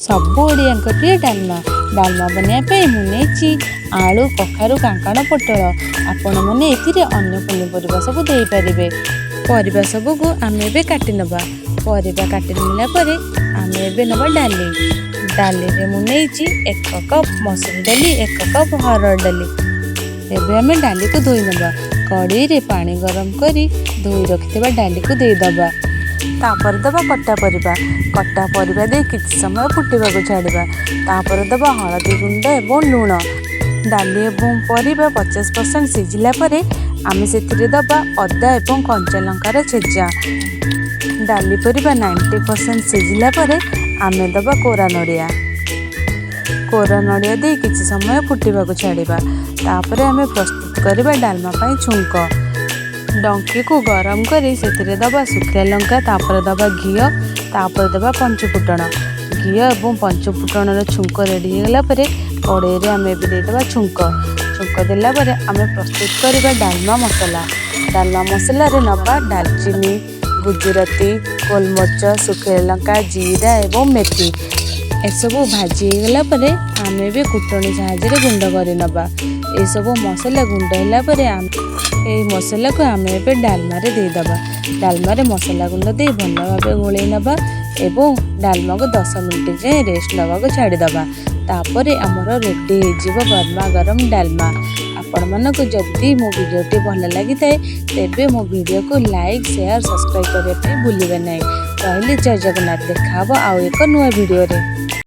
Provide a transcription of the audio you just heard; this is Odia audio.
ସବୁ ଓଡ଼ିଆଙ୍କ ପ୍ରିୟ ଡାଲମା। ଡାଲମା ବନେଇବା ପାଇଁ ମୁଁ ନେଇଛି ଆଳୁ, କଖାରୁ, କାଙ୍କଡ଼, ପୋଟଳ। ଆପଣମାନେ ଏଥିରେ ଅନ୍ୟ ପନିପରିବା ସବୁ ଦେଇପାରିବେ। ପରିବା ସବୁକୁ ଆମେ ଏବେ କାଟି ନେବା। ପରିବା କାଟି ନେଲା ପରେ ଆମେ ଏବେ ନେବା ଡାଲି। ଡାଲିରେ ମୁଁ ନେଇଛି 1 କପ୍ ମସୁର ଡାଲି, 1 କପ୍ ହରଡ଼ ଡାଲି। ଏବେ ଆମେ ଡାଲିକୁ ଧୋଇ ନେବା। କଡ଼େଇରେ ପାଣି ଗରମ କରି ଧୋଇ ରଖିଥିବା ଡାଲିକୁ ଦେଇଦେବା। ତାପରେ ଦେବା କଟା ପରିବା। କଟା ପରିବା ଦେଇ କିଛି ସମୟ ଫୁଟିବାକୁ ଛାଡ଼ିବା। ତାପରେ ଦେବା ହଳଦୀ ଗୁଣ୍ଡ ଏବଂ ଲୁଣ। ଡାଲି ଏବଂ ପରିବା 50% ସିଝିଲା ପରେ ଆମେ ସେଥିରେ ଦେବା ଅଦା ଏବଂ କଞ୍ଚା ଲଙ୍କାର ଛେଚା। ଡାଲି, ପରିବା 90% ସିଝିଲା ପରେ ଆମେ ଦେବା କୋରା ନଡ଼ିଆ। କୋରା ନଡ଼ିଆ ଦେଇ କିଛି ସମୟ ଫୁଟିବାକୁ ଛାଡ଼ିବା। ତାପରେ ଆମେ ପ୍ରସ୍ତୁତ କରିବା ଡାଲମା ପାଇଁ ଛୁଙ୍କ। ଡଙ୍କିକୁ ଗରମ କରି ସେଥିରେ ଦେବା ଶୁଖିଲା ଲଙ୍କା, ତାପରେ ଦେବା ଘିଅ, ତାପରେ ଦେବା ପଞ୍ଚଫୁଟଣ। ଘିଅ ଏବଂ ପଞ୍ଚଫୁଟଣର ଛୁଙ୍କ ରେଡ଼ି ହେଇଗଲା ପରେ କଡ଼େଇରେ ଆମେ ଏବେ ଦେଇଦେବା ଛୁଙ୍କ। ଛୁଙ୍କ ଦେଲା ପରେ ଆମେ ପ୍ରସ୍ତୁତ କରିବା ଡାଲମା ମସଲା। ଡାଲମା ମସଲାରେ ନେବା ଡାଲଚିନି, ଗୁଜୁରାତି, ଗୋଲମରିଚ, ଶୁଖିଲା ଲଙ୍କା, ଜିରା ଏବଂ ମେଥି। ଏସବୁ ଭାଜି ହେଇଗଲା ପରେ ଆମେ ଏବେ କୁଟଣି ସାହାଯ୍ୟରେ ଗୁଣ୍ଡ କରିନେବା। ଏସବୁ ମସଲା ଗୁଣ୍ଡ ହେଲା ପରେ ଏହି ମସଲାକୁ ଆମେ ଏବେ ଡାଲମାରେ ଦେଇଦେବା। ଡାଲମାରେ ମସଲା ଗୁଣ୍ଡ ଦେଇ ଭଲ ଭାବେ ଗୋଳେଇ ନେବା ଏବଂ ଡାଲମାକୁ 10 ମିନିଟ୍ ଯାଏଁ ରେଷ୍ଟ ନେବାକୁ ଛାଡ଼ିଦେବା। ତାପରେ ଆମର ରେଡ଼ି ହେଇଯିବ ଗରମା ଗରମ ଡାଲମା। ଆପଣମାନଙ୍କୁ ଯଦି ମୋ ଭିଡ଼ିଓଟି ଭଲ ଲାଗିଥାଏ, ତେବେ ମୋ ଭିଡ଼ିଓକୁ ଲାଇକ୍, ସେୟାର, ସବସ୍କ୍ରାଇବ୍ କରିବା ପାଇଁ ଭୁଲିବେ ନାହିଁ। ରହିଲି, ଜୟ ଜଗନ୍ନାଥ। ଦେଖା ହେବ ଆଉ ଏକ ନୂଆ ଭିଡ଼ିଓରେ।